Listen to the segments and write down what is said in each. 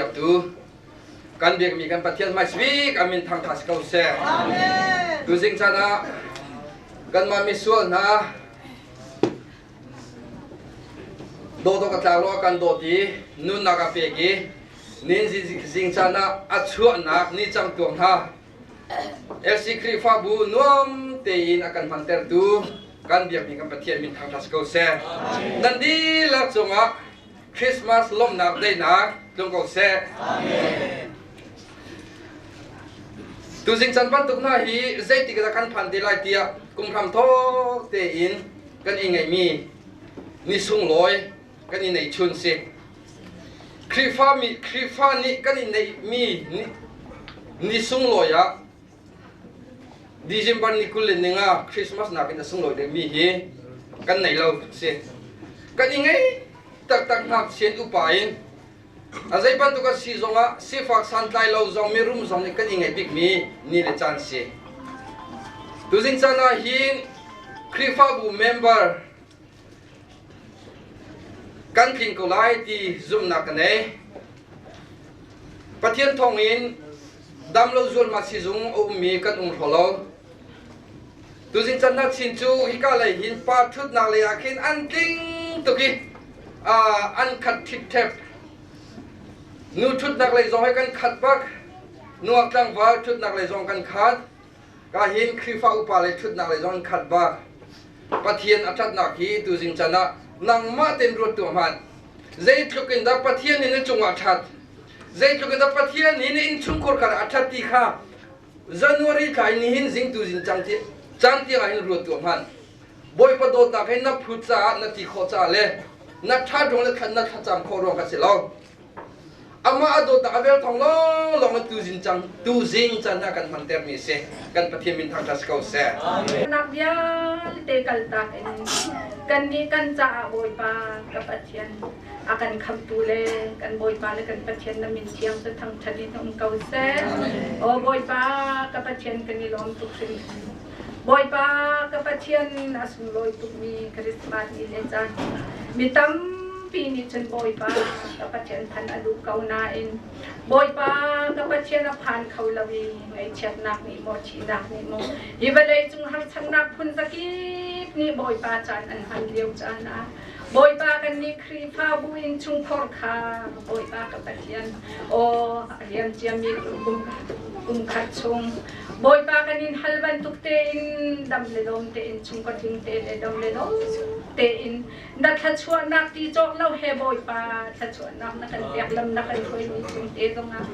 piaktu kan biakmi kan Pathian hmaisbik amin thangtha si ko seh. Tuzing caan ah kanmah misual hna dawdawk a tlang lo kan dawt i nunnak a pek i nin zing caan ah a chuahnak ni cang tuang hna LC Khrihfabu nuam tein a kan hmantertu kan biakmi kan Pathian min thangṭhat si ko seh. Nan dihlak cungah Christmas lawmhnak daihnak tlung ko seh. Tuzing chan bantuk hna hi zeitik dah kan phan te lai tiah kum hram thawk tein kan i ngeihmi ni sunglawi kan i neihchun si. Khrihfa mi Khrihfa nih kan i neihmi ni sunglawi ah December ni 25 Christmas nakin a sunglawi deuhmi hi kan nei lo si. Kan i ngei taktak ngakchia upa in a zei bantuk a si zongah sifak santlai lo zong mirum zong nih kan i ngeih bikmi ni le caan si. Tuzing caan ah hin Khrihfabu member kan tling ko lai ti zumhnak ka nei. Pathian thawngin damlo zualma sizung a ummi kan um hraw lo. Tuzing can na chin cu hika lei hin pa ṭhutnak lei ah khin an tling tuk i an khat ṭhipṭhep. Nu ṭhutnak lei zong hi kan khat bak. Nuak tlangval ṭhutnak lei zong kan khat. Ka hin Khrihfa upa lei ṭhutnak lei zong an khat bak. Pathian a ṭhatnak hi tuzing can ah nangmah tein ruat tuah hmanh. Zeitluk in dah Pathian nih na cungah ṭhat, zeitluk in dah Pathian nih na innchungkhar kha a ṭhat ti kha January thla in nihin zing tuzing cang ti caan tiang ah hin ruat tuah hmanh. Bawipa dawtnak hi na phut caah na ti khawh caah le na ṭha ruang le na thlacam khawh ruang kha si lo. Amah a dawtnak a vel thawng lawnglawng in tuzing cang tuzing caan ah kan hmantermi a si. Kan Pathian min thangṭhat si ko seh. Nak vialte kaltak in kannih kan caah Bawipa ka Pathian a kan khamtu le kan Bawipa le kan Pathian na min thiang cu thangṭhat in um ko seh. Aw Bawipa ka Pathian kan i lawm tuk hringhran. Bawipa ka Pathian a sunglawi tukmi Christmas ni le caan mi tampi nih cun Bawipa ka Pathian phan a duh ko nain Bawipa ka Pathian a phan kho lo i ngaihchiatnak nih maw thihnak nih maw hi vawlei cung harsatnak phun zakip nih Bawipa caan an hman lio caan ah Bawipa kannih Khrihfabu in chungkhar kha Bawipa ka Pathian aw a liam ciami kum kum khat chung Bawipa kan in hal bantuk tein dam le lawm tein chungkhat ding te le dam le lawm tein na thluachuahnak ti cawk lo he Bawipa thluachuahnak na kan pek lam na kan hruai mi cung te zongah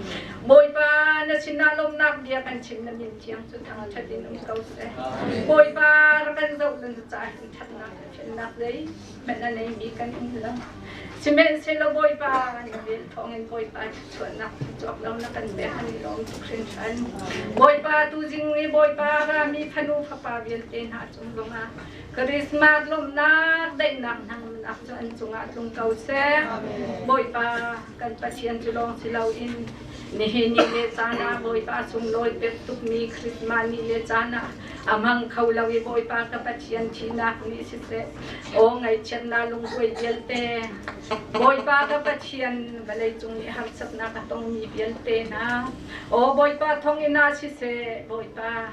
Bawipa na sinah lawmnak bia kan chim na min thiang cu thangṭhat in um ko seh Bawipa rak kan zoh lan caah hin ṭhatnak le felnak zei hmanh a neimi kan um lo Sihmanhsehlaw Bawipa na vel thawngin Bawipa thluachuahnak cawk lo na kan pek an i lawm tuk hringhran. Bawipa tuzing i Bawipa rami fanu fapa vialte hna cung zongah Christmas lawmhnak daihnak hnangamnak cu an cungah tlung ko seh. Bawipa kan Pathian cu lawng si loin nihin ni le caan ah Bawipa sunglawi pek tukmi Christmas ni le caan ah a hmang kho lo i Bawipa ka Pathian thihnak nih siseh aw ngaihchiatnak lungkuai vialte Bawipa ka Pathian vawleicung nih harsatnak a tongmi vialte hna aw Bawipa thonginn ah siseh Bawipa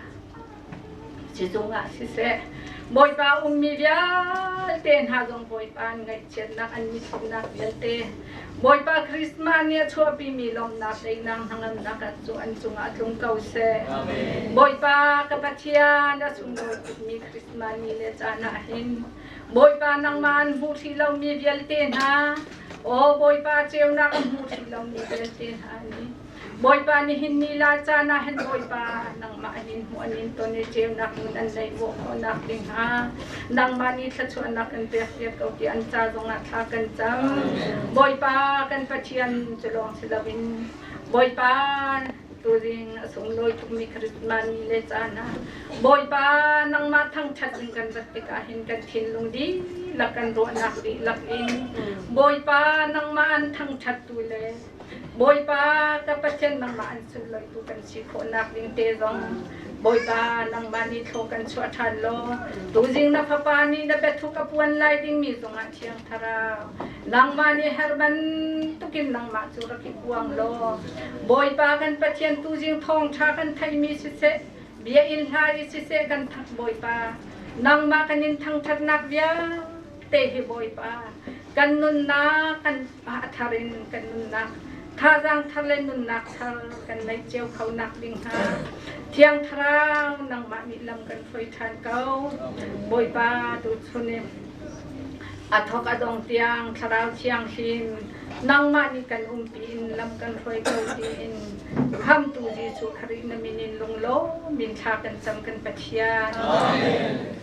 sizung ah siseh Bawipa ummi vialte hna zong Bawipa an ngaihchiatnak an mithimnak vialte Bawipa Christmas nih a chuahpimi lawmhnak teinak hnangamnak cu an cungah tlung ko seh. Bawipa ka Pathian a sunglawi tukmi Christmas ni le caan ah hin Bawipa nangmah an hmu hrih lomi vialte hna aw Bawipa ceunak an hmu hrih lomi vialte hna nih Bawipa nihin ni la caan ah hin Bawipa nangmah an in hmuh an in ton i ceunak nun an neih khawh khawhnak ding hnga nangmah nih thluachuahnak kan pek piak ko ti an ca zongah thla kan cam. Bawipa kan Pathian cu lawng si loin Bawipa tuzing a sunglawi tukmi Christmas ni le caan ah Bawipa nangmah thangṭhat in kan rat tikah hin kan thinlung dihlak kan ruahnak dihlak in Bawipa nangmah an thangṭhattu le Bawipa ka Pathian nangmah an sunlawitu kan si khawhnak ding te zong Bawipa, nangmah nih thlaw kan chuah ṭhan law, tuzing na fapa nih na biathuk a puan lai dingmi zongah Thiang Thlarau, nangmah nih her bantukin nangmah cu rak i puang law, Bawipa kan Pathian tuzing thawngṭha kan theihmi siseh, bia in hla i siseh kan thak Bawipa, nangmah kan in thangṭhatnak vialte hi Bawipa, kan nunnak kan a thar in kan nunnak thazaang thar le nunnak thar kan neih cio kho nak ding hnga Thiang Thlarau nangmah nih lam kan hruai ṭhan ko. Bawipa tuchun in a thawk a dong tiang Thlarau Thianghlim nangmah nih kan umpi in lam kan hruai ko tiin khamtu Jesuh Khrih na min in lunglawm in thla kan cam kan Pathian. Amen.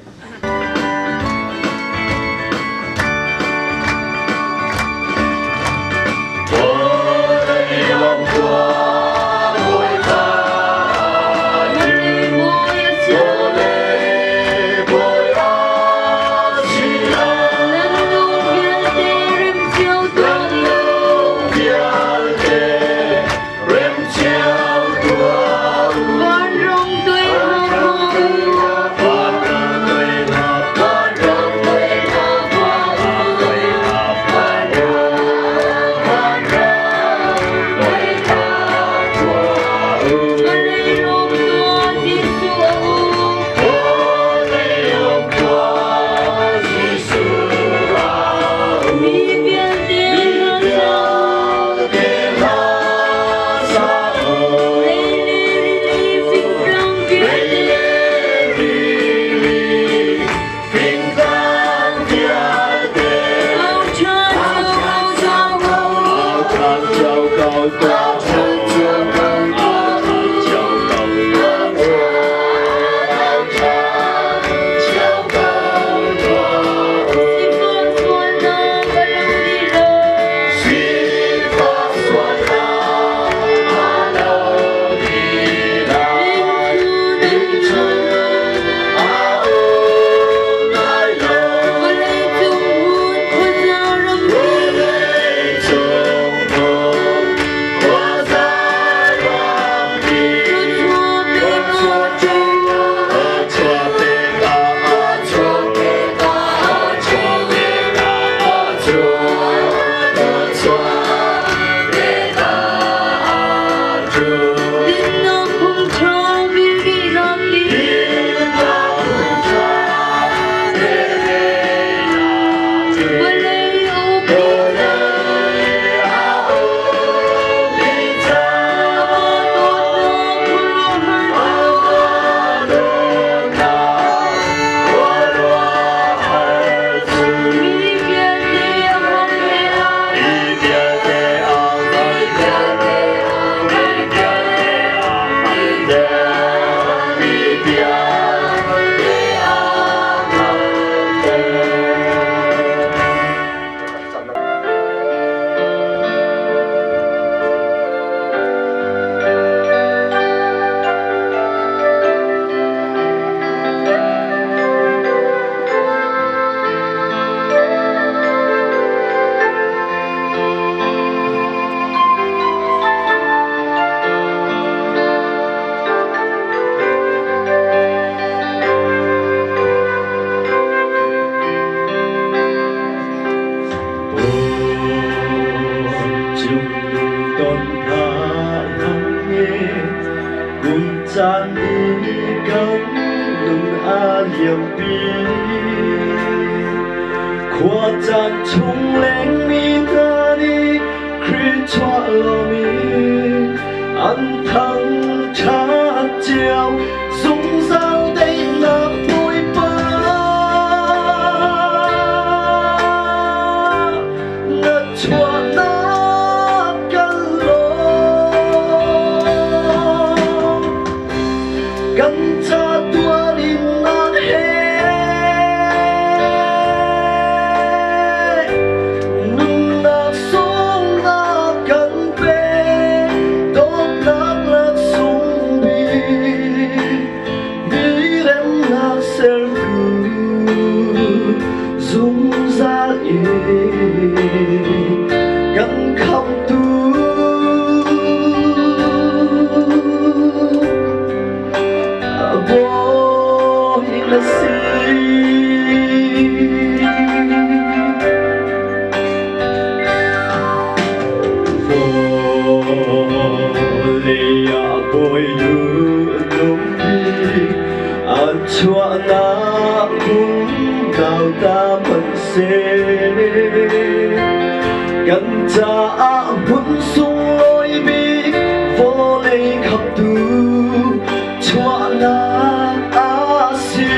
khamtu chuahnak a si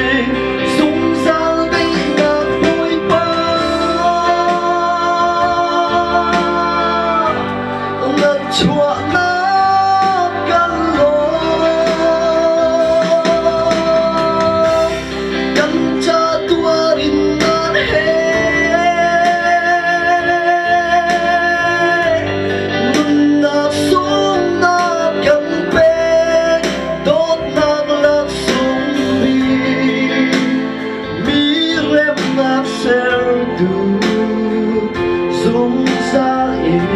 zungzal daihnak Bawipa na chuahnak kan lawm kan ca tuarin nan he nunnak sungnak kan pek dawtnak laksung bik mi remnak sertu zungzal in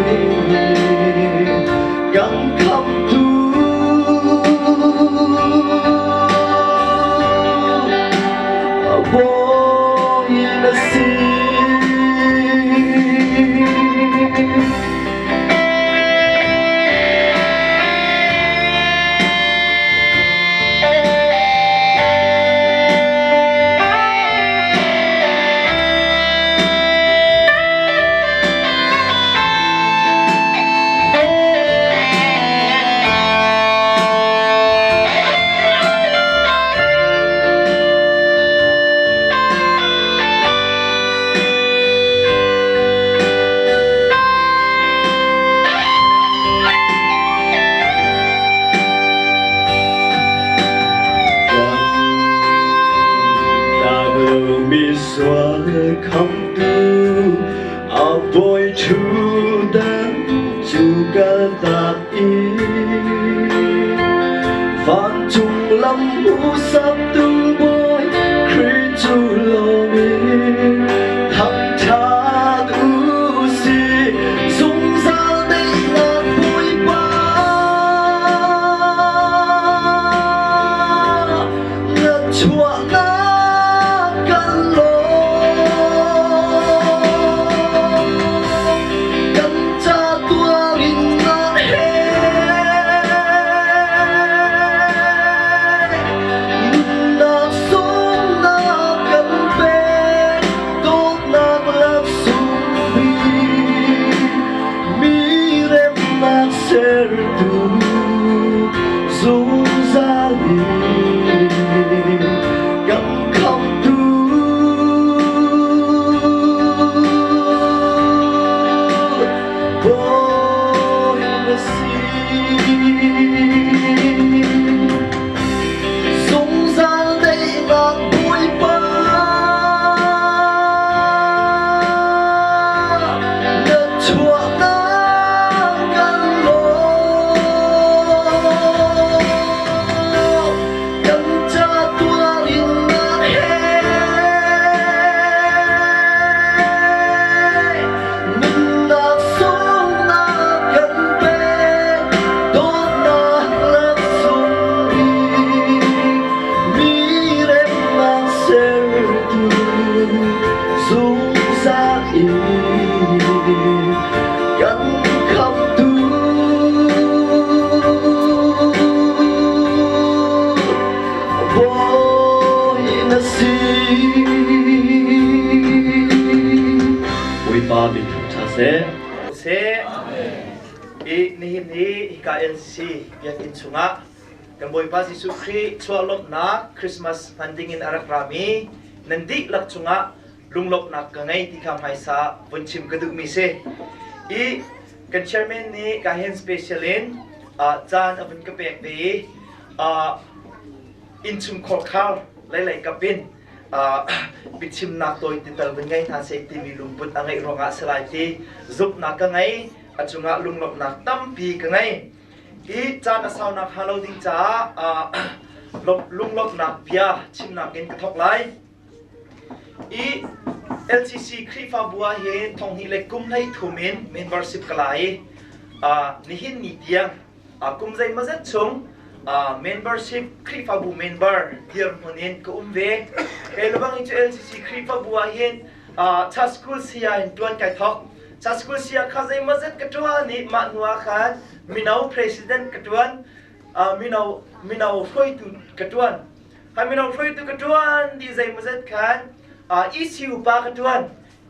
kan khamtu Bawi na si. Misual khamtu a bawi ṭhutdan cu kaltak i vancung lam hmuhsaktu bawi Khrih cu lawm in thangṭhat u sih zungzal daihnak Bawipa na chuahnak kan lawm kan ca tuarin nan he nunnak sungnak kan pek dawtnak laksung bik mi remnak sertu zungzal in kan khamtu Bawi na si. Zungzal daihnak Bawipa na chuahnak kan lawm kan ca tuarin nan he nunnak sungnak kan pek dawtnak laksung bik mi remnak sertu zungzal in kan khamtu Bawi na si. Bawipa min thangṭhat seh. Seh. I nihin hi hika LCC biakinn chungah kan Bawipa Jesuh Khrih chuah lawmhnak Christmas hman dingin a rak rami nan dihlak cungah lunglawmhnak ka ngei ti kha hmaisa vun chim ka duhmi si. I kan chairman nih ka hen special in caan a vun ka pek ve i innchungkhar khar leilei kap in biachimnak tawi tital vun ngei hna seh timi lungput a ngeih ruangah a si lai ti zumhnak ka ngei. A cungah lunglawmhnak tampi ka ngei. Hi caan a saunak hnga lo ding caah lunglawmhnak bia chimnak in ka thawk lai. I LCC Khrihfabu ah hin thonghnih le kum 13 in membership ka la i nihin ni tiang kum zeimawzat chung membership Khrihfabu member dirhmun in ka um ve. Kei lebang hi cu LCC Khrihfabu ah hin church school saya in tuan kai thawk. Church school saya kha zeimawzat ka tuan i mah hnu ah khan mino president ka tuan, mino mino hruaitu ka tuan. Khan mino hruaitu ka tuan di zeimawzat khan ECU pa ka tuan.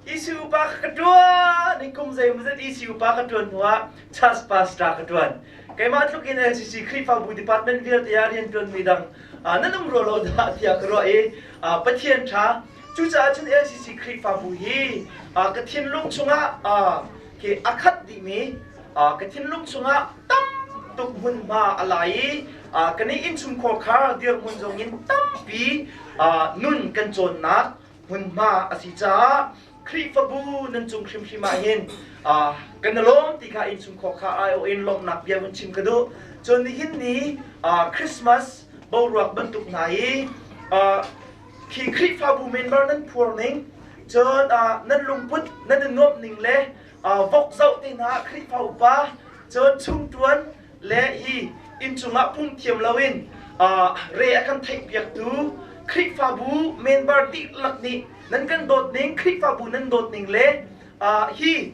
ECU pa ka ṭuan i kum zeimawzat ECU pa ka ṭuan hnuah church pastor ka ṭuan. Keimah tluk in LCC Khrihfabu department vialte ah rianṭuanmi dang nan um rua lo dah tiah ka ruah i Pathian ṭha. Cucaah cun LCC Khrihfabu hi ka thinlung chungah khi a khat dihmi ka thinlung chungah tam tuk hmunhma a la i kan i innchungkhar khar dirhmun zong in tampi nun kan cawnnak hmunhma a si caah Khrihfabu nan cung hrimhrim ah hin kan i lawm ti kha innchungkhar kha aiawh in lawmhnak bia vun chim ka duh. Cun nihin ni Christmas boruak bantuk hna i khi Khrihfabu member nan phuar ning cun nan lungput nan i nuamh ning le vok zoh te hna Khrihfa upa cun chungṭuan le hi inncung ah pum thiam loin re a kan theihpiaktu Khrihfabu member dihlak nih nan kan dawt ning Khrihfabu nan dawt ning le hi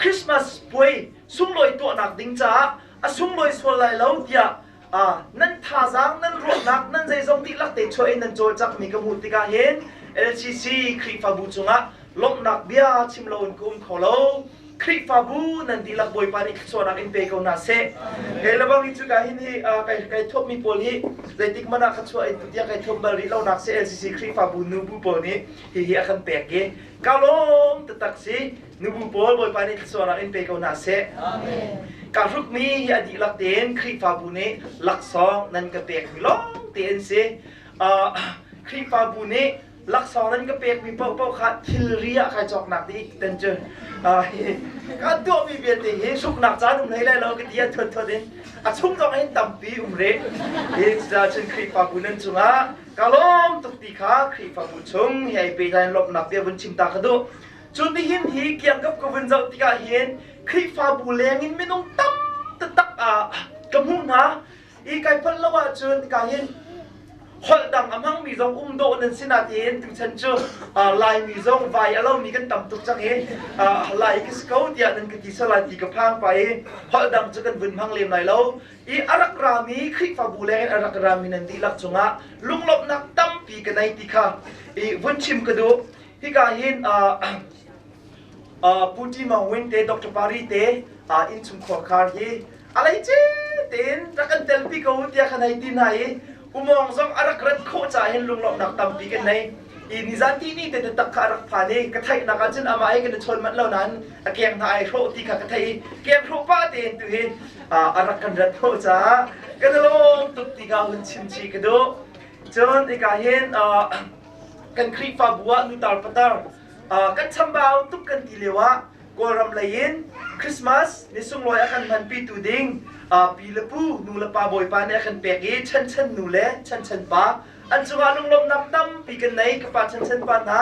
Christmas puai sunglawi tuahnak ding caah a sunglawi sual lai lo tiah nan thazaang nan ruahnak nan zeizong dihlak te chuah in nan cawlcangmi ka hmuh tikah hin LCC Khrihfabu cungah lawmhnak bia chim loin ka um kho lo. Khrihfabu nan dihlak Bawipa nih thluachuahnak in pe ko hna seh. Kei lebang hi cuka hin hi kai kai thawpmi pawl hi zeitik hmanh ah ka chuah in tutiang kai thawp bal rih lo nak si LCC Khrihfabu nubu pawl nih hihi a kan pek i ka lawm taktak si nubu pawl Bawipa nih thluachuahnak in pe ko hna seh. Ka hrukmi hi a dihlak tein Khrihfabu nih laksawng nan ka pekmi lawng tein si. Khrihfabu nih laksawng nan ka pekmi paohpaoh kha thilri ah kai cawknak dih ten cu ka tuahmi vialte hi suknak caan um hlei lai lo ka ti a thuat thuat in a chung zong hin tampi um rih hi cucaah cun Khrihfabu nan cungah ka lawm tuk ti kha Khrihfabu chung hi ai pehtlai in lawmhnak bia vun chim ta ka duh cun nihin hi kiangkap ka vun zoh tikah hin Khrihfabu leng in minung tam taktak ah ka hmuh hna I kai phal lo ahcun ka hin holh dang a hmangmi zong um dawh nan si nain tuchan cu Laimi zong vai a lomi kan tam tuk cang i Lai ka si ko tiah nan ka ti salai ti ka phang pa i holh dang cu kan vun hmang lem lai lo i a rak rami Khrihfabu leng in a rak rami nan dihlak cungah lunglawmhnak tampi ka nei ti kha i vun chim ka duh hika hin Pu Ti Mang Win te Dr. Pari te innchungkhar khar hi a leici tein rak kan telpi ko tiah kan hei ti hna i umawng zong a rak rat khawh caah hin lunglawmhnak tampi kan nei i nizan ti ni te tak kha a rak phan i ka theihnak ah cun amah hi kan i chawn manh lo nain a keng hna ai hrawh ti kha ka theih i keng hrawh pah tein tu hi a rak kan rat khawh caah kan i lawm tuk ti kha hun chim chih ka duh cun hika hin kan Khrihfabu ah nutar patar kan chambau tuk kan ti lio ah Kawlram lei in Christmas ni sunglawi a kan hmanpitu ding pi le pu nu le pa bawipa nih a kan pek i chan chan nu le chan chan pa an cungah lunglawmhnak tampi kan nei ka pa chan chan pa hna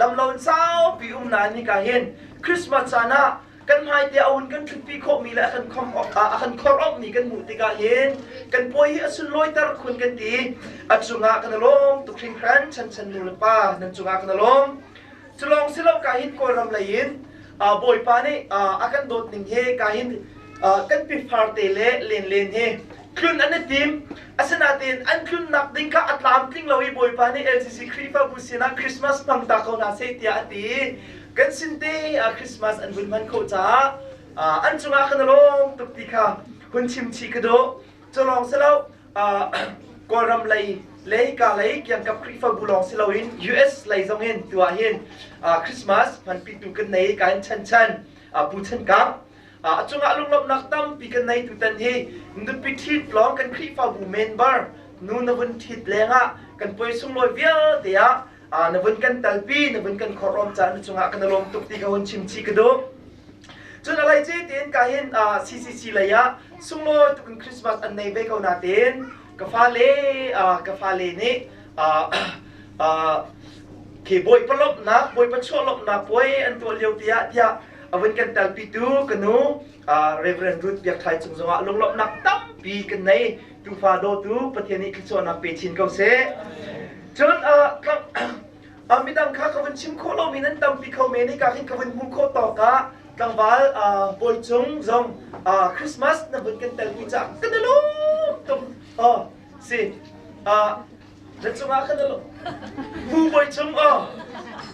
damlo in saupi um na ni ka hin Christmas caan ah kan hmai te a un kan ṭhutpi khawhmi le a kan khom a kan khor awkmi kan hmuh tikah hin kan puai hi a sunlawi ter khun kan ti a cungah kan lawm tuk hringhran chan chan nu le pa nan cungah kan lawm culong silo ka hin kawlram lei in bawipa nih a kan dawt ning he ka hin kan pifar te le len len he tlun an i tim asinain an tlunnak ding kha a tlamtling lo i bawipa nih LCC Khrihfabu sinah Christmas hmang ta ko hna seh tiah a ti kan sin te ah Christmas an vun hman khawh caah an cungah kan lawm tuk ti kha hun chim chih ka duh culawng si lo Kawlram lei lei ka lei kiangkap Khrihfabu lawng si loin US lei zong in tu ah hin Christmas hmanpitu kan nei ka in chan chan Pu Chan Kang a cungah lunglawmhnak tampi kan nei tutan hi nupi ṭhit lawng kan Khrihfabu member nu na vun ṭhit lengah kan puai sunglawi vialte ah na vun kan talpi na vun kan khorrawm caah na cungah kan lawm tuk ti ka hun chim chih ka duh cun a lei ce tein ka hin CCC lei ah sunglawi tuk in Christmas an nei ve ko na tein ka fale ka fale nih khi bawipa lawmhnak bawipa chuah lawmhnak puai an tuah lio tiah tiah a vun kan talpitu ka nu Reverend Ruth Biak Thai cung zongah lunglawmhnak tampi kan nei tufa dawtu Pathian nih thluachuahnak pe chin ko seh cun midang kha ka vun chim khawh lomi nan tampi kho men i ka khin ka vun hmuh khawh tawk ah tlangval bawi cung zong Christmas na vun kan telpi caah kan i lawm tuk si na cungah kan i lawm pu bawi cung aw.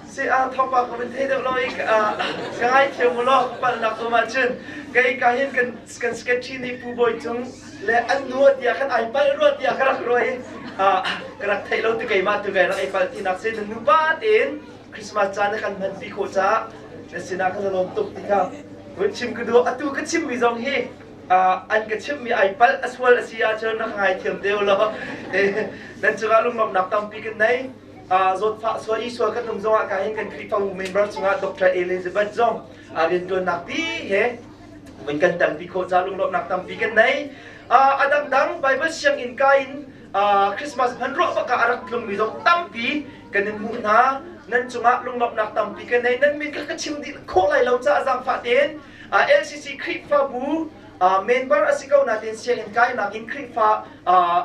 Si a thawngpang ka vun thei deuh lo i ka ngaithiam u law ka palhnak um ahcun kei ka hin kan kan secretary nih Pu Bawi Cung le an nu tiah khan ai palh rua tiah ka rak ruah i ka rak theih lo tu keimah tu kai rak i palh tinak si nan nupa tein Christmas caan na kan hmanpi khawh caah na sinah kan i lawm tuk ti kha vun chim ka duh. Atu ka chimmi zong hi an ka chimmi ai palh a sual a si ahcun na ka ngaithiam te u law nan cungah lunglawmhnak tampi kan nei. Zawtfah sual i sual kan um zongah ka hin kan Khrihfabu member chungah Dr. Elizabeth zong riantuannak pi he vun kan tampi khawh ca lunglawmhnak tampi kan nei. A dangdang Bible sianginn ka in Christmas hman ruah bak ah a rak tlungmi zong tampi kan in hmuh hna. Nan cungah lunglawmhnak tampi kan nei. Nan min kha ka chim dih khawh lai lo caah zaangfah tein LCC Khrihfabu member a si ko nain sianginn kainak in Khrihfa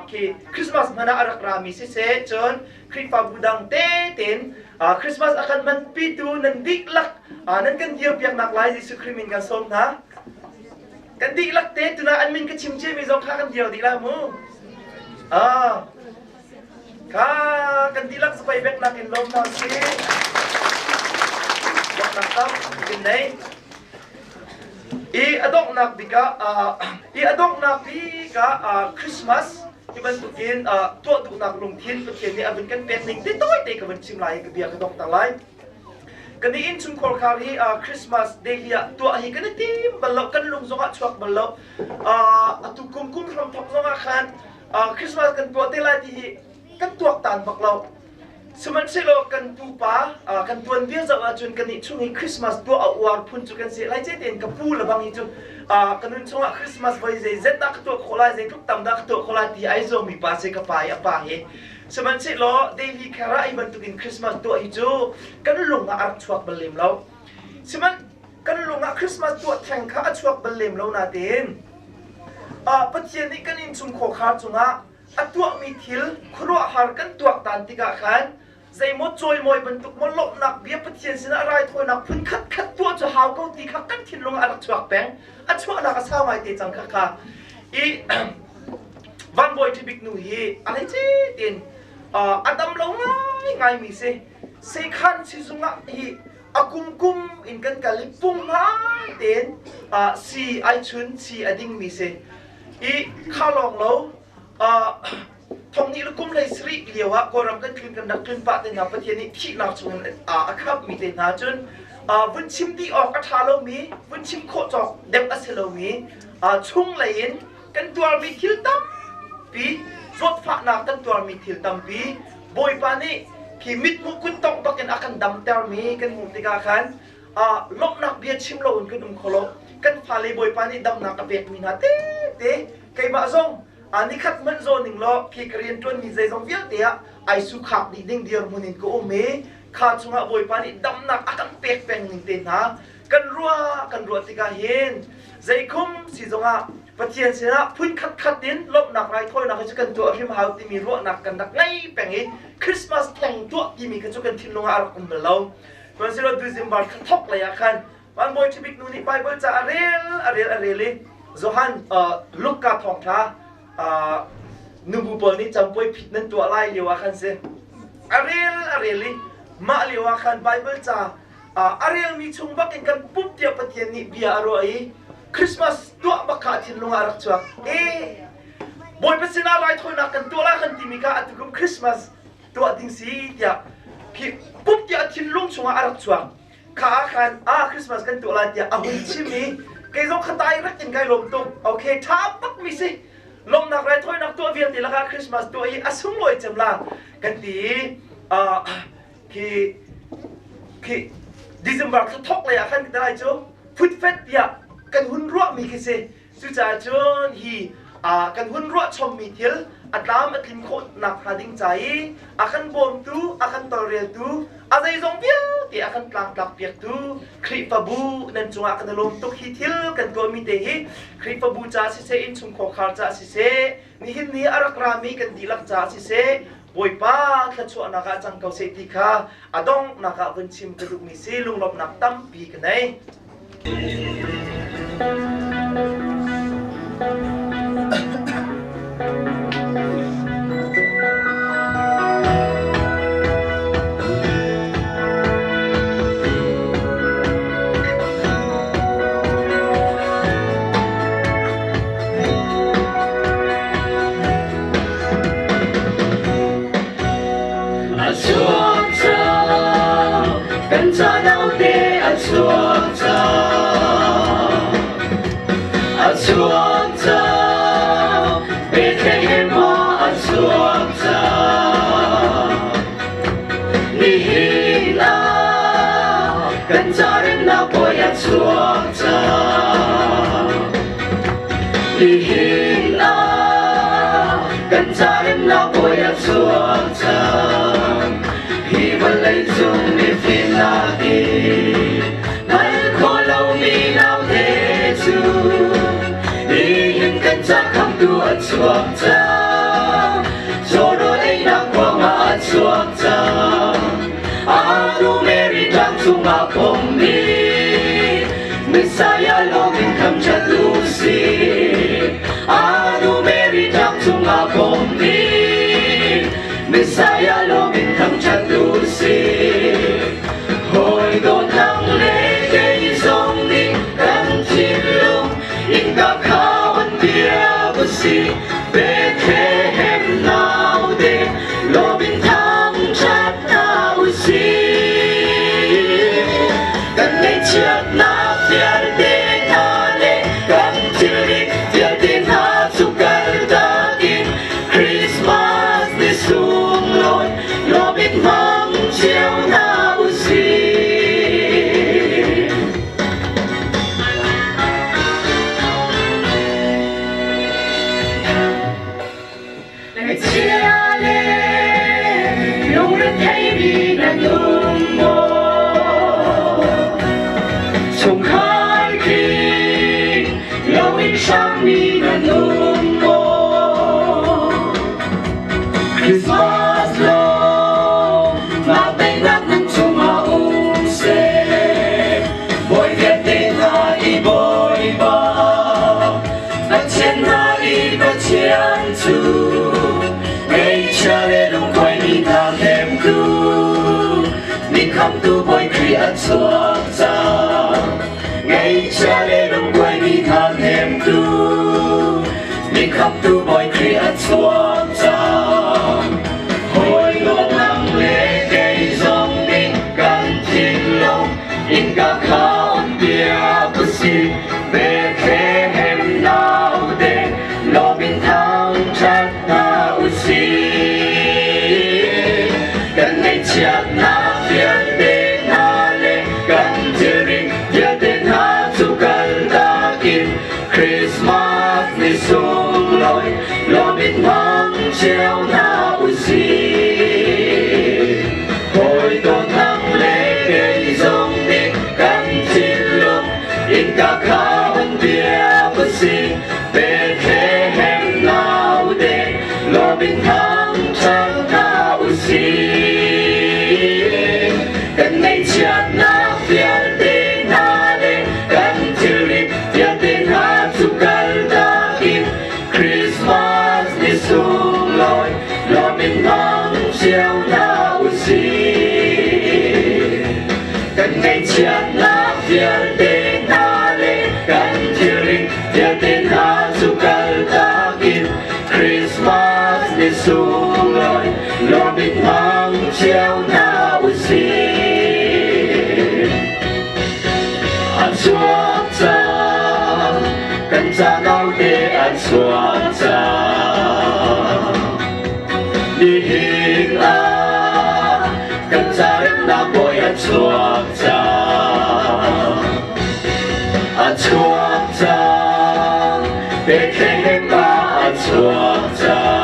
khi Christmas hman ah a rak rami siseh, cun Khrihfabu dang tein Christmas a kan hmanpitu nan dihlak nan kan dirpiaknak lai Jesuh Khrih min kan sawm hna. Kan dihlak te tuna an min ka chim ciami zong kha kan dir dih la mu. Kha kan dihlak zapai beknak in lawm hna si. Lawmnak tam in nei. I a donghnak bik ah i a donghnak bik ah Christmas ti bantukin tuah duhnak lungthin Pathian nih a vun kan pek ning ti tawi te ka vun chim lai i ka bia ka dongh tak lai. Kan i innchungkhar khar hi Christmas day hi ah tuah hi kan i tim bal lo, kan lung zongah chuak bal lo. Atu kum kum hramthok zongah khan Christmas kan tuah te lai ti hi kan tuaktan bak lo. Sihmanhsehlaw kan pupa kan tuanbia zoh ahcun kan nih chung hi Christmas tuah a uar phun cu kan si. Lai tein ka pu le bang hi cu ka nun chungah Christmas voi zeizet dah ka tuah khawh lai, zeitluk tam dah ka tuah khawh lai ti ai zuammi pa si ka pa i a pa hi. Sihmanhsehlaw daily care ah hi bantukin Christmas tuah hi cu kan lung ah a rak chuak bal lem lo. Sihmanh kan lung ah Christmas tuah theng kha a chuak bal lem lo nain Pathian nih kan innchungkhar khar cungah a tuahmi thil khuaruahhar kan tuaktan tikah khan zeimaw cawimawi bantuk maw lawmhnak bia Pathian sinah raithawinak phun khat khat tuah cu hau ko ti kha kan thinlung ah a rak chuak peng. A chuahnak a sau ngai te cang kha kha i Van Bawi Ṭhibik nu hi a hleice tein a dam lo ngai ngaimi si. Sekhan sizung ah hi a kum kum in kan kal i punghman tein si ai chun si a dingmi si. I kha lawng lo thong hnih le kum hlei sarih lio ah Kawlram kan tlun kan rak tlun pah te hna Pathian nih thihnak chungin a khamhmi te hna cun vun chim dih awk a ṭha lomi, vun chim khawh cawk deuh a si lomi chunglei in kan tuarmi thil tampi, zawtfahnak kan tuarmi thil tampi Bawipa nih khi mithmuh kuttongh bakin a kan damtermi kan hmuh tikah khan lawmhnak bia chim loin kan um kho lo. Kan fale Bawipa nih damnak a pekmi hna tete keimah zong nikhat hmanh zaw ning law khi ka rian ṭuanmi zeizong vialte ah ai sukhak dih ding dirhmun in ka um i kha chungah Bawipa nih damnak a kan pek peng ning te hna kan ruah tikah hin zeikhum si zongah Pathian sinah phun khat khat in lawmhnak raithawinak hi cu kan tuah hrim hau timi ruahnak kan rak ngei peng i Christmas theng tuah timi kha cu kan thinlung ah a rak um bal lo. Sihmanhsehlaw December thla thok lei ah khan Van Bawi Ṭhibik nu nih Bible ca a rel a rel a rel i Johan Luka thawngṭha nubu pawl nih campuai phit nan tuah lai lio ah khan si a rel a rel i mah lio ah khan Bible ca a relmi chung bak in kan pumh tiah Pathian nih bia a ruah i Christmas tuah bak kha a thinlung ah a rak chuak. E Bawipa sinah raithawinak kan tuah la kan timi kha atukum Christmas tuah ding si tiah khi pumh tiah a thinlung chungah a rak chuak. Kha ah khan ah Christmas kan tuah lai tiah a hun chim i kei zong khatai rak in kai lawm tuk. Okay, ṭha bak mi si. Lawmhnak raithawinak tuah vialte lakah Christmas tuah hi a sunglawi cem la kan ti i khi khi December thla thok lei ah khan ka lai cu phutfet tiah kan hun ruahmi khi si. Cucaah cun hi kan hun ruah chommi thil a tlam a tlin khawh nakhnga ding ca i a kan bawmtu, a kan tawlreltu, a zeizong vialte a kan tlangtlak piaktu Khrihfabu nan cungah kan i lawm tuk. Hi thil kan tuahmi te hi Khrihfabu ca siseh, innchungkhar khar ca siseh, nihin ni a rak rami kan dihlak ca siseh, Bawipa thluachuahnak ah cang ko seh ti kha a donghnak ah vun chim ka duhmi si. Lunglawmhnak tampi ka nei. chuak cang Bethlehem ah a chuak cang Nihin ah kan ca remnak bawi a chuak cang Nihin ah kan ca remnak bawi a chuak cang Hi vawlei cung mifimnak in hngal khawh lomi naute cu nihin kan ca khamtu a chuak cang Cawrawl einak kuangah a chuak cang Anu Mary tlang cungah phommi Messiah lawng in khamṭhat u si Anu Mary tlang cungah phommi Messiah lawng in thangṭhat u si. Hawi dawtnak le kei zong nih kan thinlung innka kha on piak u si. Bethlehem naute lawm in thangṭhat hna u si. Kan ngaihchiatnak vialte hna le kan thilri vialte hna cu kaltak in Christmas ni sunglawi lawm in hmang cio hna u sih. Ngaihchia le lungretheimi nan um maw? Chungkhar khi loin hrangmi nan um maw? Christmas lawm mah teinak nan chungah um seh. Bawi vialte hna i Bawipa, Pathian hna i Pathian cu ngeihchia le lungkuaimi hna hnemtu, min khamtu Bawi Khrih a chuak cang. Ngeihchia le lungkuaimi hna hnemtu, min khamtu Bawi Khrih a chuak cang. Hawi dawtnak le kei zong nih kan thinlung innka kha on piak u sih. Bethlehem naute lawm in thangṭhat hna u sih. Kan ngaihchiatnak vialte hna le kan thilri vialte hna cu kaltak in Christmas ni sunglawi lawm in hmang cio hna u sih. Hawi dawtnak le kei zong nih kan thinlung innka kha on piak u sih. Bethlehem naute lawm in thangṭhat hna u sih. Kan ngaihchiatnak vialte hna le kan thilri vialte hna cu kaltak in Christmas ni sunglawi lawm in hmang cio hna u sih. Kan ngaihchiatnak vialte hna le kan thilri vialte hna cu kaltak in Christmas ni sunglawi lawm in hmang cio hna u sih. A chuak cang, kan ca naute a chuak cang. Nihin ah kan ca remnak bawi a chuak cang. A chuak cang, Bethlehem ah a chuak cang.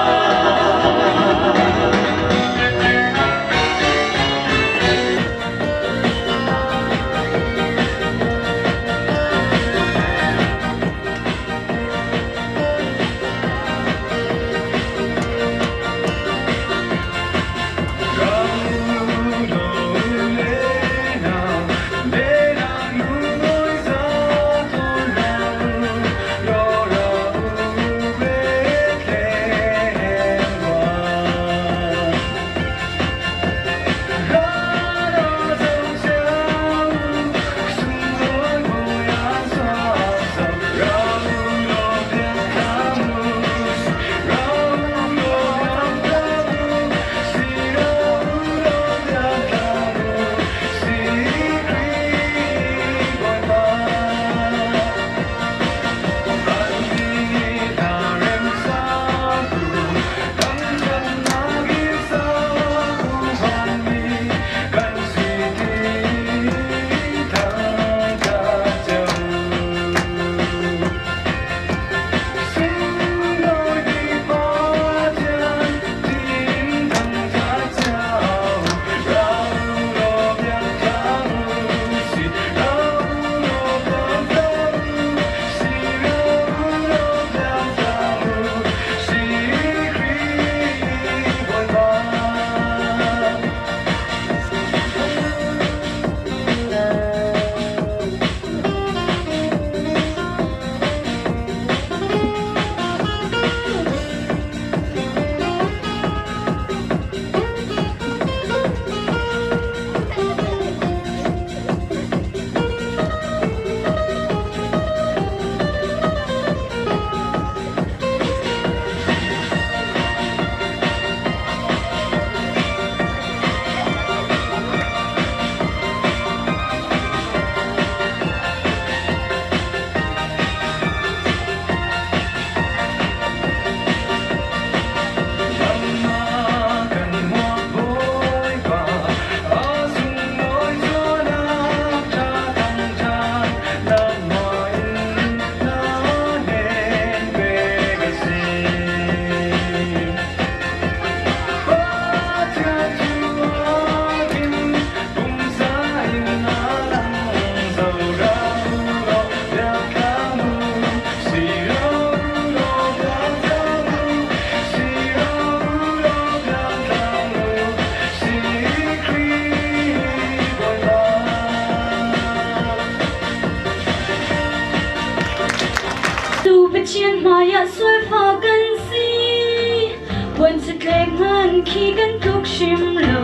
Le ngan khi kan tluk hrim lo.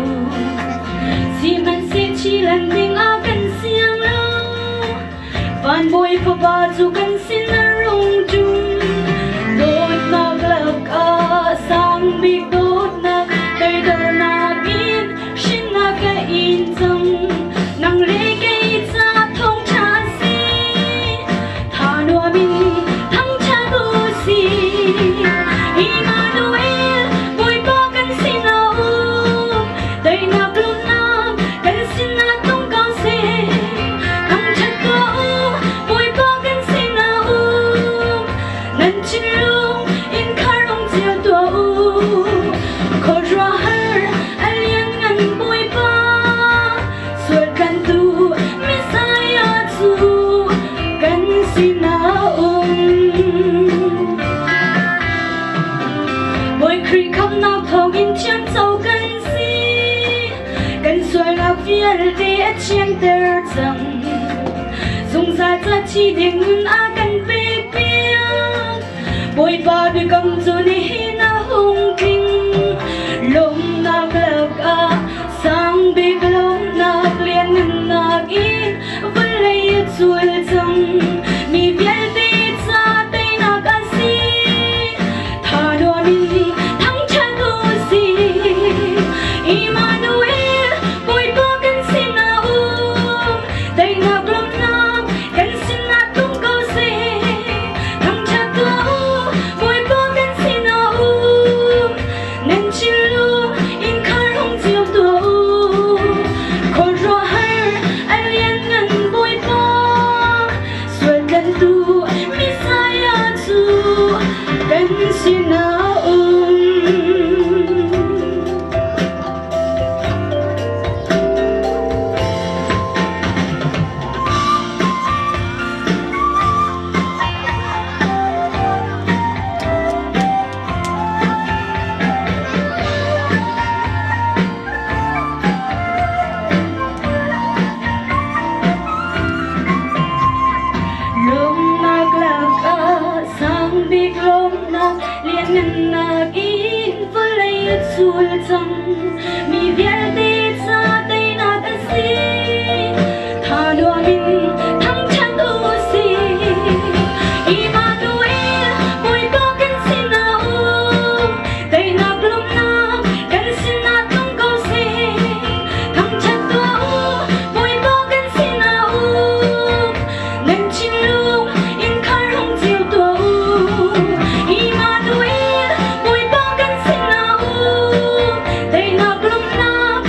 Sihmanhseh chilan ding ah kan siang lo. Van bawi fapa cu kan sin a rung ṭum. Dawtnak lakah sang bik dawtnak, toidornak in hrinnak a in cang. Nang le kei ca thawngṭha si, tha nuam in thangṭhat u sih. Immanuel, Bawipa kan sin a um, teinak lawmhnak kan sinah tlung ko seh. Thangṭhat tuah u, Bawipa kan sinah um, nan thinlung innkhar ung cio tuah u. Khuaruahhar a lianngan Bawipa, sual tlantu Messiah cu kan sinah um. Bawi Khrih khamhnak thawngin thiamco kan si. Kan sualnak vialte a thianter cang. Zungzal ca thi ding nun a kan pek piak. Bawipa biakam cu nihin a hung tling. Lawmhnak lakah sang bik lawmhnak lianngannak in vawlei a cul cang. Mi vialte ca teinak a si. Tha nuam in thangṭhat u sih. Immanuel, Bawipa kan sinah um. Teinak lawmhnak kan sinah tlung ko seh. Thangṭhat tuah u, Bawipa kan sinah um. Nan thinlung innkhar hung cio tuah u. Khuaruahhar a lianngan Bawipa, sual tlantu Messiah cu kan sinah um. Lawmnak lakah sang bik lawmnak lianngannak in vawlei a cul cang. Mi vialte ca teinak a si. Tha nuam in thangṭhat u sih. Immanuel, Bawipa kan sinah um. Teinak lawmhnak kan sinah tlung ko seh. Thangṭhat tuah u, Bawipa kan sinah um. Nan thinlung innkhar hung cio tuah u. Immanuel, Bawipa kan sinah um. Teinak lawmhnak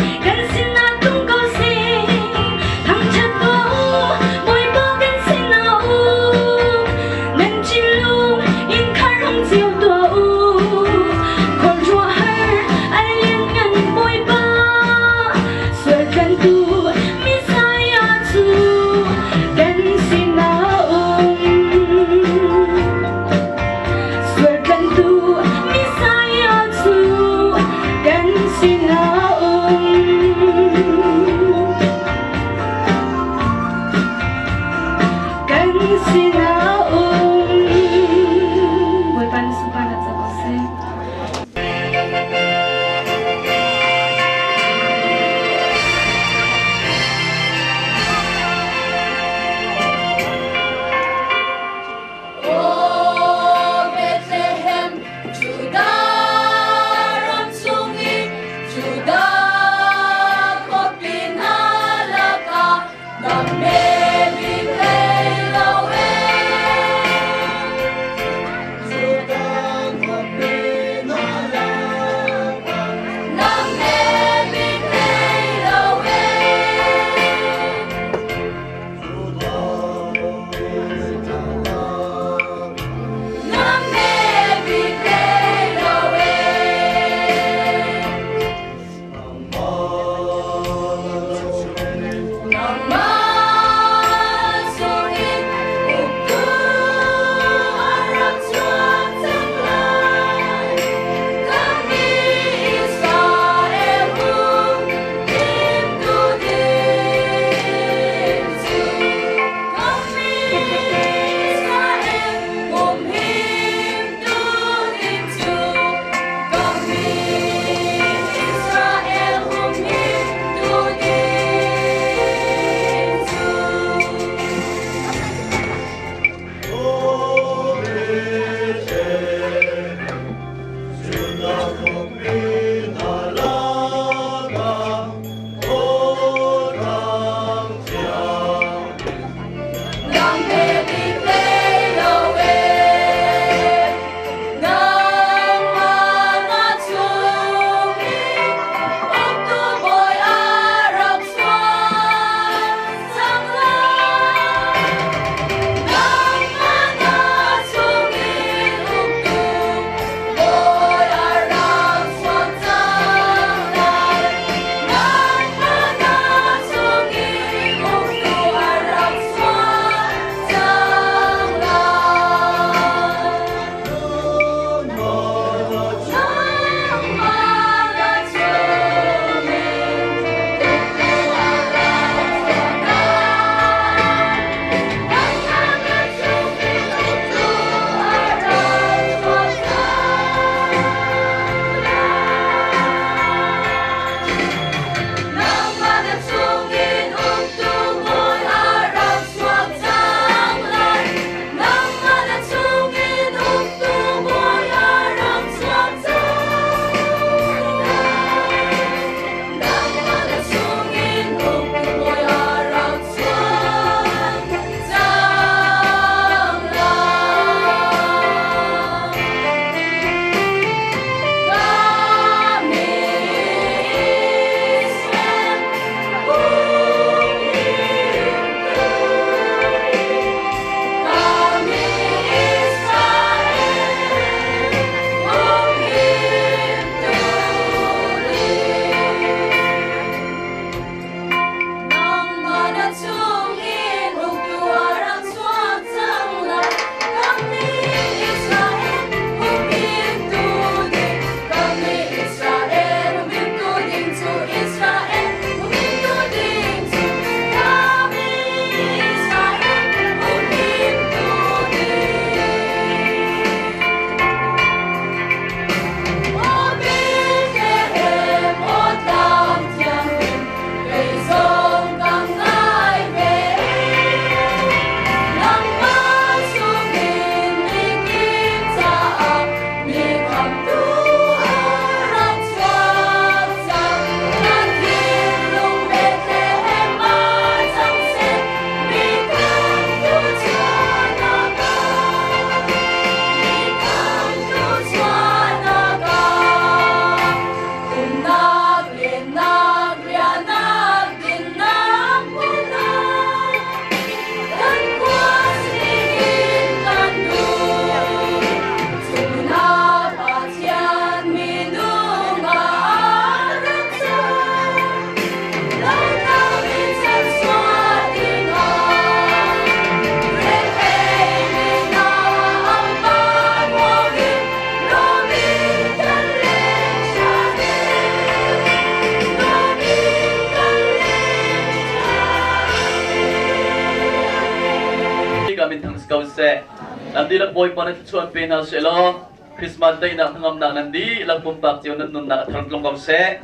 Nan dihlak Bawipa nih thluachuah pe hna seh law Christmas daihnak hnangamnak nan dihlak pumpak cio nan nunnak a thar tlung ko seh.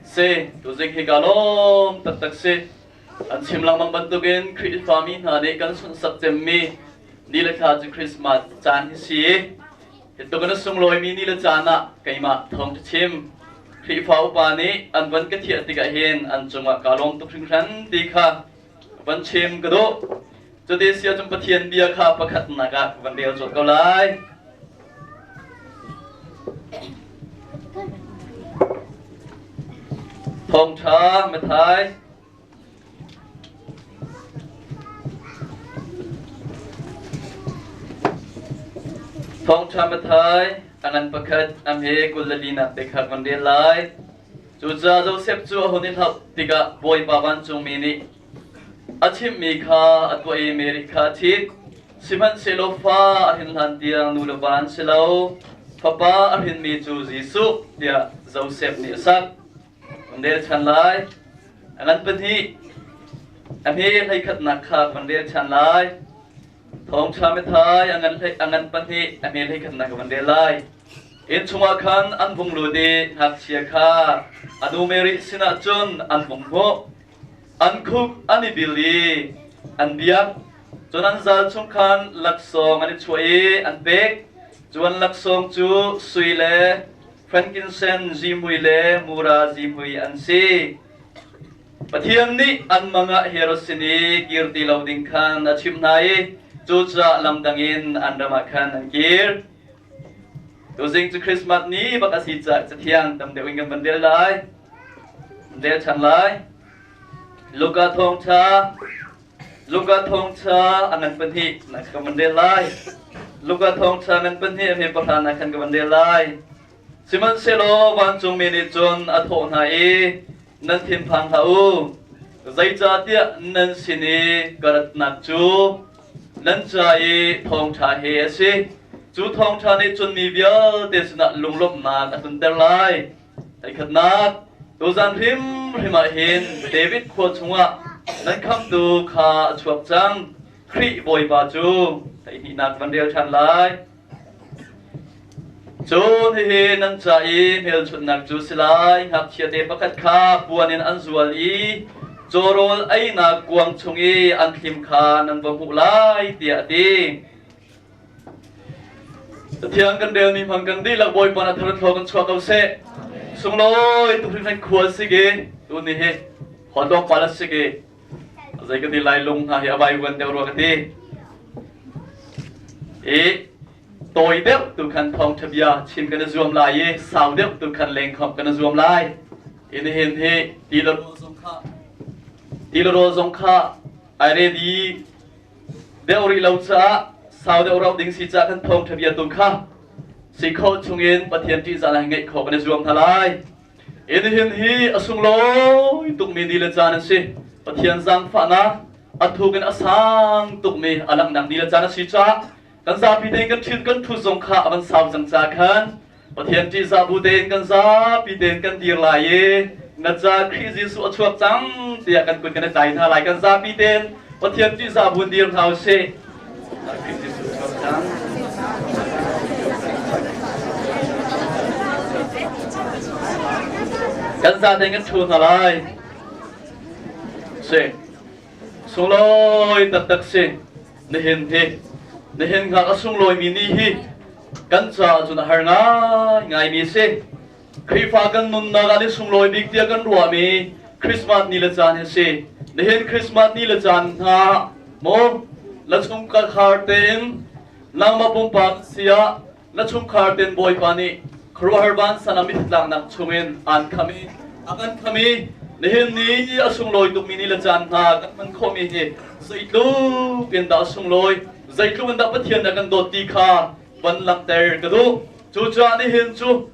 Si, tuzing hi ka lawm taktak si. An chim lengmang bantukin Khrihfami hna nih kan sunhsak cemmi ni le thla cu Christmas caan hi si. Hitluk in a sunglawimi ni le caan ah keimah thawng ka chim. Khrihfa upa nih an van ka thiah tikah hin an cungah kaa lawm tuk hringhran ti kha van chim ka duh. Cuti si ahcun Pathian bia kha pakhatnak ah ka van rel colh ko lai. Thawngṭha Matthai Thawngṭha Matthai a ngan pakhat a hme 20 le linak te kha kan rel lai. Cucaah Josef cu a hun i hlauh tikah Bawipa vancungmi nih a chimhmi kha a tuah i Mary kha a ṭhit. Sihmanhsehlaw fa a hrin hlan tiang nu le va an si lo. Fapa a hrinmi cu Jesuh tiah Josef nih a sak. Kan rel ṭhan lai. A ngan pahnih a hme hleikhatnak kha kan rel ṭhan lai. Thawngṭha mithai a ngan pahnih a hme hleikhatnak ka van rel lai. Inn chungah khan an vung lut i ngakchia kha a nu Mary sinah cun an vung hmuh. An khuk an i bil i an biak. Cun an zal chung khan laksawng an i chuah i an pek. Cu an laksawng cu sui le frankincense zihmui le mura zihmui an si. Pathian nih an mang ah Herod sin i kir ti lo ding khan a chimh hna i cucaah lamdang in an ram ah khan an kir. Tuzing cu Christmas ni bak a si caah Cathiang tam deuh in kan van rel lai. Rel ṭhan lai. Luka thawngṭha Luka thawngṭha a ngan pahnih na ka van rel lai. Luka thawngṭha ngan pahnih a hme pahra na khan ka van rel lai. Sihmanhsehlaw vancungmi nih cun a thawh hna i nan thinphang hlah u. Zeicahtiah nan sin i ka ratnak cu nan ca i thawngṭha he a si. Cu thawngṭha nih cun mi vialte sinah lunglawmhnak a tlunter lai. Theikhatnak, tuzan hrimhrim ah hin David khua chungah nan khamhtu kha a chuak cang. Khrih Bawipa cu theihnihnak van rel ṭhan lai. Cun hihi nan ca i hmelchunhnak cu si lai, ngakchiate pakhat kha puan in an zual i cawrawl einak kuang chung i an thlim kha nan va hmuh lai, tiah a ti. Pathian kan relmi hmang kan dihlak Bawipa na thar thlaw kan chuah ko seh. Sunglawi tu hringhran khua si ke tu ni hi hot dog pala si ke zei ka ti lai lung hna hi a vai vuan deuh rua ka ti. I tawi deuh tu khan thawngṭha bia chim kan i zuam lai i sau deuh tu khan lengkhawmh kan i zuam lai. I nihin hi ti le rawl zong kha ti le rawl zong kha ai ready deuh rih lo caah sau deuh rauh ding si caah kan thawngṭha bia tu kha si khawh chungin Pathian ṭihzah le ngeih khawh kan i zuam hna lai. I nihin hi a sunglawi tukmi ni le caan a si. Pathian zaangfahnak a thuk in a sang tukmi a langhnak ni le caan a si caah kan zapi tein kan ṭhin kan ṭhut zong kha a van sau cang caah khan Pathian ṭihzah bu tein kan zapi tein kan dir lai i na ca Khrih Jesuh a chuak cang tiah kan kut kan i tlai hna lai. Kan zapi tein Pathian ṭihzah bu in dir hna u sih. Khrih Jesuh chuak cang. Kan za tein kan ṭhu hna lai. Si. Sunglawi taktak si. Nihin hi nihin hngak a sunglawimi ni hi kan caah cun a har ngaingaimi a si. Khrihfa kan nunnak ah ni sunglawi bik tiah kan ruahmi Christmas ni le caan hi a si. Nihin Christmas ni le caan hna maw na chungkhar tein nangmah pumpak siah na chungkhar tein Bawipa nih khuaruahhar vansan a mittlangnak chungin aan kham i a kan kham i nihin ni a sunglawi tukmi ni le caan hna kan hman khawhmi hi zeitluk in dah a sunglawi zeitluk in dah Pathian nih a kan dawt ti kha van langhter ka duh. Cucaah nihin cu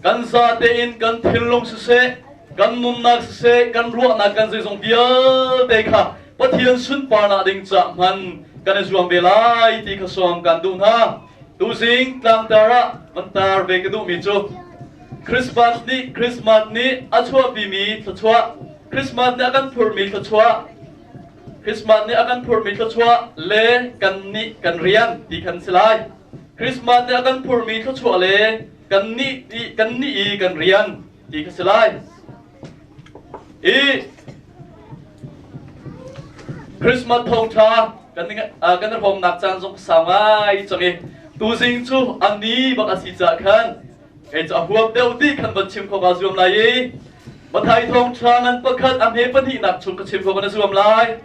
kan zate in kan thinlung siseh, kan nunnak siseh, kan ruahnak kan zeizong vialte kha Pathian sunparnak ding caah hman kan i zuam ve lai ti kha sawm kan duh hna. Tuzing tlangtar ah van tar ve ka duhmi cu Christmas nih Christmas nih a chuahpimi thluachuah, Christmas nih a kan phurhmi thluachuah. Christmas nih a kan phurhmi thluachuah le kan nih kan rian ti khan si lai. Christmas nih a kan phurhmi thluachuah le kan nih kan nih i kan rian ti kha si lai. I Christmas thawngṭha kan kan hrawmnak caan zong sau ngai cang i tuzing cu a ni bak a si caah khan kei cu a huap deuh ti khan van chim kho ka zuam lai i Mathai thawngṭha ngan pakhat a hme pahnihnak chung ka chim kho kan zuam lai.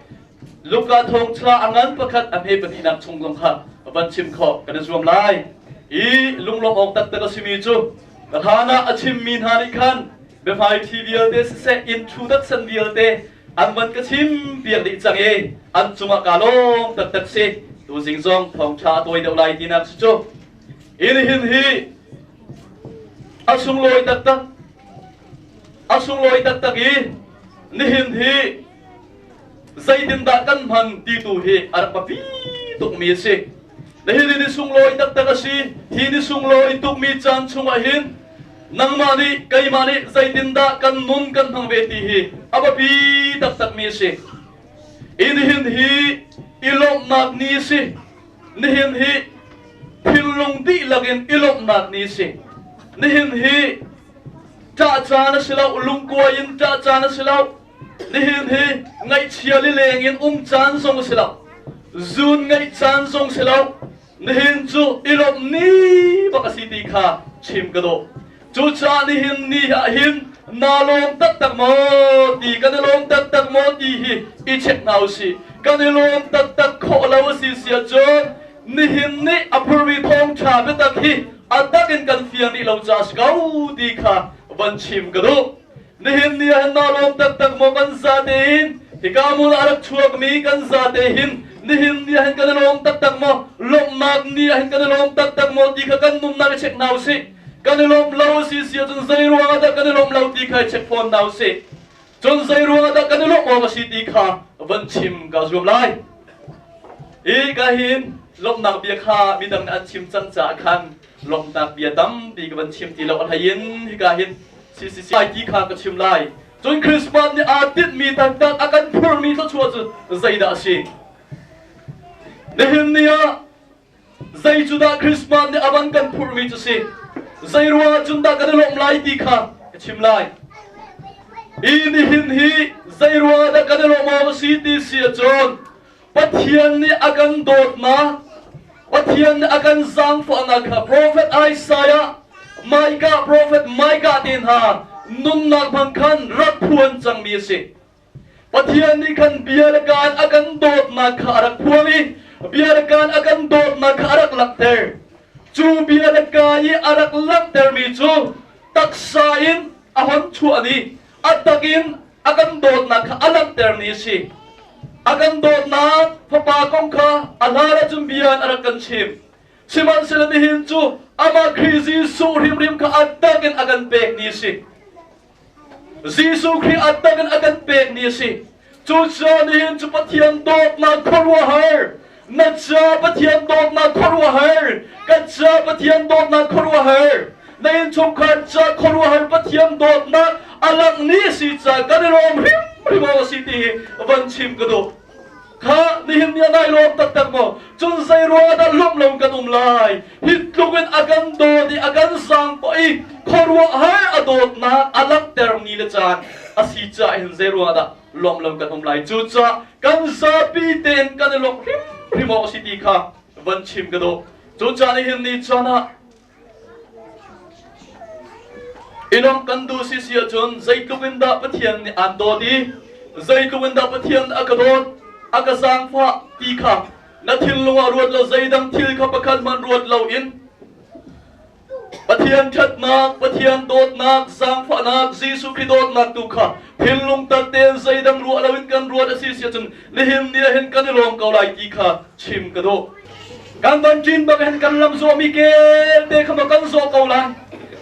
Luka thawngṭha a ngan pakhat a hme pahnihnak chung zong kha van chim kho kan zuam lai. I lunglawmh awk taktak a simi cu ka hlan ah a chimmi hna nih khan biahmai ṭhi vialte siseh inn ṭhu datsan vialte an van ka chim piak dih cang i an cungah kaa lawm taktak si. Tuzing zong thawngṭha a tawi deuh lai tinak si cu. Hi nihin hi a sunglawi taktak a sunglawi taktak i nihin hi zeitindah kan hman ti tu hi a rak biapi tukmi a si. Nihin ni sunglawi taktak a si. Hi ni sunglawi tukmi caan chungah hin nangmah nih keimah nih zeitindah kan nun kan hmang ve ti hi a biapi taktakmi a si. I nihin hi i lawmhnak ni a si. Nihin hi thinlung dihlak in i lawmhnak ni a si. Nihin hi ṭah caan a si lo, lungkuai in ṭah caan a si lo. Nihin hi ngaihchia lileng in um caan zong a si lo. Zun ngeih caan zong si lo. Nihin cu i lawmh ni bak a si ti kha chim ka duh. Cucaah nihin ni ah hin naa lawm taktak maw ti kan i lawm taktak maw ti hi i check hna usih. Kan i lawm taktak khawh lo a si si ahcun nihin nih a phurmi thawngṭha biatak hi a tak in kan fiang rih lo caah a si ko ti kha van chim ka duh. Nihin ni ah hin naa lawm taktak maw kan za tein hika hmun ah a rak chuakmi kan za te hin nihin ni ah hin kan i lawm taktak maw lawmhnak ni ah hin kan i lawm taktak maw ti kha kan nunnak i check hna usih. Kan i lawmh lo si si ahcun zei ruangah dah kan i lawmh lo ti kha i check fawn hna usih. Cun zei ruangah dah kan i lawmh awk a si ti kha van chim kaa zuam lai. I ka hin lawmhnak bia kha midang nih an chim cang caah khan lawmhnak bia tampi ka van chim ti lo a hlei in hika hin CCC ti kha ka chim lai. Cun Christmas nih aa tinhmi taktak a kan phurmi thluachuah cu zeidah a si? Nihin ni ah Zei cu dah Christmas nih a van kan phurhmi cu si? Zei ruangah cun dah kan i lawmh lai ti kha ka chim lai. I nihin hi zei ruangah dah kan i lawmh awk a si ti si ahcun Pathian nih a kan dawtnak, Pathian nih a kan zaangfahnak kha Prophet Isaiah, Micah, Prophet Micah te hna nunnak hmang khan rak phuan cangmi a si. Pathian nih khan bia le kaan a kan dawtnak kha a rak phuang i bia le kaan a kan dawtnak kha a rak langhter. Cu bia le kaa i a rak langhtermi cu taksa in a hon chuah ni, a tak in a kan dawtnak kha a langhtermi a si. A kan dawtnak fapa kong kha a hlan ahcun bia in a rak kan chim. Sihmanhsehlaw nihin cu amah Khrih Jesuh hrimhrim kha a tak in a kan pek ni a si. Jesuh Khrih a tak in a kan pekmi a si. Cucaah nihin cu Pathian dawtnak khuaruahhar, na ca Pathian dawtnak khuaruahhar, kan ca Pathian dawtnak khuaruahhar, na innchungkhar ca khuaruahhar Pathian dawtnak a langh ni a si caah kan i lawm hrimhrim awk a si ti hi van chim ka duh. Kha nihin ni ah nai lawm taktak maw? Cun zei ruangah dah lawmh lo kan um lai? Hi tluk in a kan dawt i a kan zaangfah i khuaruahhar a dawtnak a langhter ni le caan a si caah hin zei ruangah dah lawmh lo kan um lai? Cucaah kan zapi tein kan i lawmh hrimhrim awk a si ti kha van chim ka duh. Cucaah nihin ni caan ah I lawmh kan duh si si ahcun zeitluk in dah Pathian nih aan dawt i zeitluk in dah Pathian a ka dawt, a ka zaangfah ti kha na thinlung ah ruat lo zeidang thil kha pakhat hmanh ruat loin Pathian ṭhatnak, Pathian dawtnak, zaangfahnak, Jesuh Khrih dawtnak tu kha thinlung tak tein zeidang ruah loin kan ruat a si si ahcun nihin ni ah hin kan i lawm ko lai ti kha chim ka duh. Kan van ṭin bak hin kan lam zawhmi kelte kha ma kan zawh ko lai.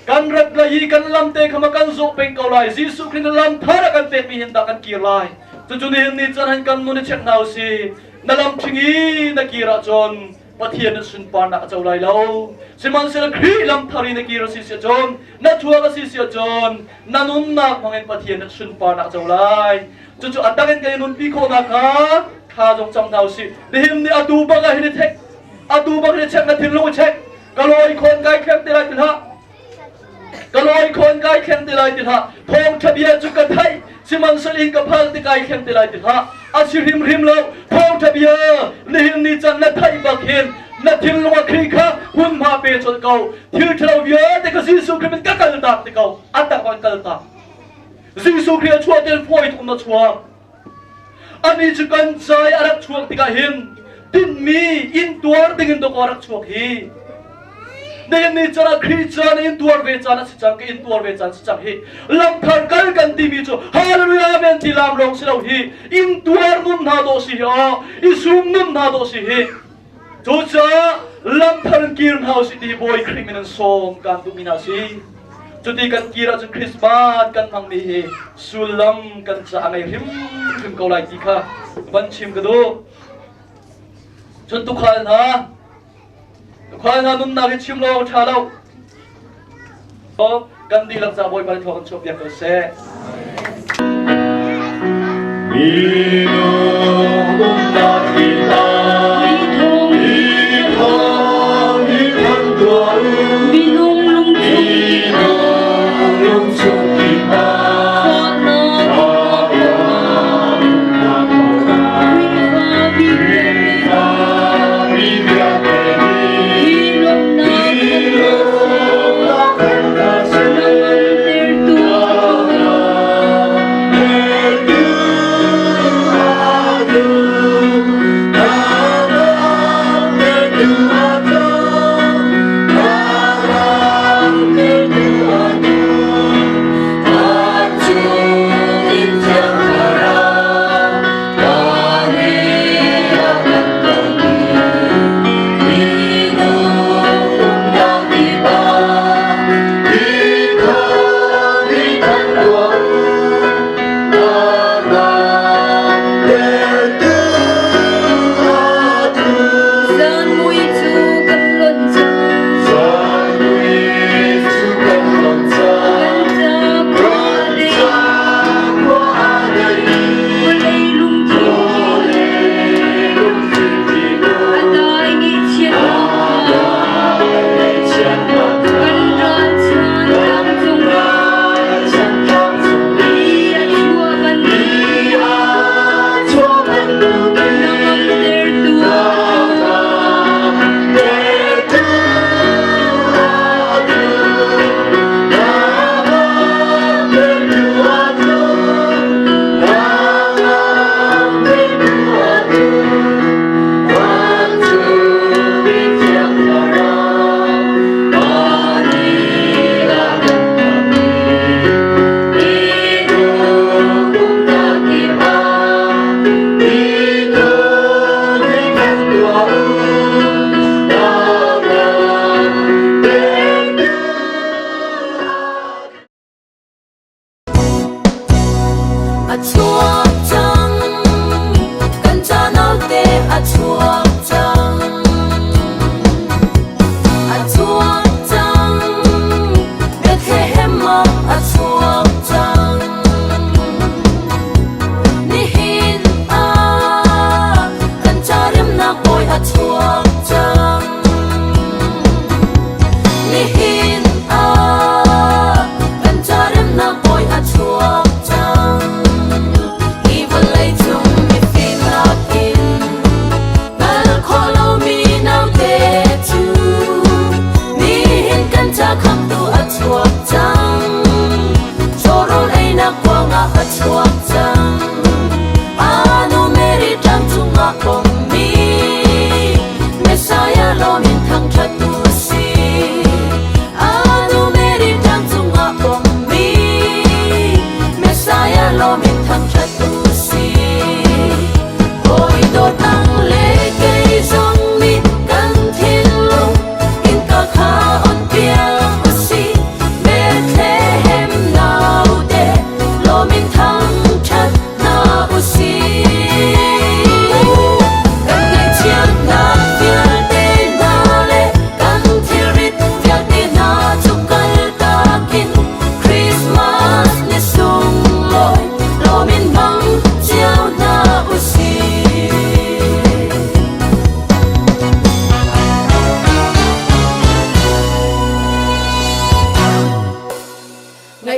Kan rat lai i kan lam te kha ma kan zawh peng ko lai. Jesuh Khrih nih lam thar a kan pekmi hin dah kan kir lai. Cucu nihin ni caan hin kan nun i check hna usih. Na lam ṭhing i na kir ahcun Pathian nih sunparnak a co lai lo. Sihmanhsehlaw Khrih lam thar i na kir a si si ahcun, na thuak a si si ahcun, na nunnak hmangin Pathian nih sunparnak a co lai. Cucu a tak in kan i nunpi khawh nakhnga. Thla zong cam hna usih. Nihin ni atu bak ah hin i thek. Atu bak hin i check na thinlung i check. Ka lawi khawn kai thleng te lai ti hlah. Ka lawi khawn kai thleng te lai ti hlah. Thawngṭha bia cu ka theih, sihmanhsehlaw in ka phal ti kai thleng te lai ti hlah. A si hrimhrim lo. Thawngṭha bia nihin ni can na theih bak hin na thinlung a Khrih kha hmunhma pe colh ko. Thil ṭhalo vialte kha Jesuh Khrih in ka kaltak ti ko. A tak ah kaltak. Jesuh Khrih a chuah tel fawi tuk na chuak. Ani cu kan ca i a rak chuak tikah hin tinhmi intuar dingin dawkaw a rak chuak hi. Nihin ni caan ah Khrih caan intuar ve caan a si cang, ka intuar ve caan si cang hi. Lamthar kal kan timi cu hallelujah amen ti lam lawng si lo hi. Intuar nun hna dawh si hi aw, i sum nun hna dawh si hi. Cucaah lamthar in kir hna usih ti Bawi Khrih min in sawm kan duhmi hna si. Cuti kan kir ahcun Christmas kan hmangmi hi sullam kan ca a ngei hrimhrim ko lai ti kha van chim ka duh. Cun tuukhal hna, tuukhal hna nunnak hi chim lo ṭha lo. Kan dihlak ca Bawipa nih thaw kan chuahpiak ko seh. Minung umnak hi hna, hi thawng hi thanh tuah u. Minung lungchung kip ah, Minung lungchung kip ah, fahnak fahnak Khrihfa Khrihfa mi vialte nih, hi lawmhnak hi lawmhnak thanh hna seh. Hnangamtertu a tlung. Hnangamtertu a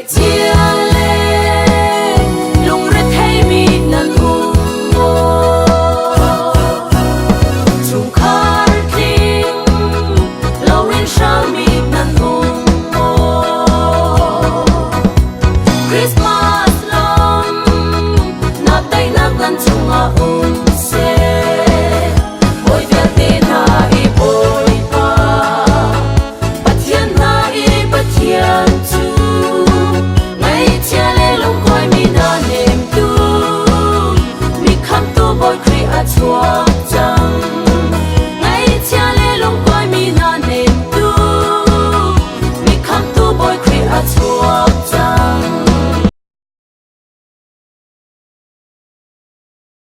Ngaihchia le lungrethei mi nan um maw? Chungkhar tling loin hrangmi nan um maw? Christmas.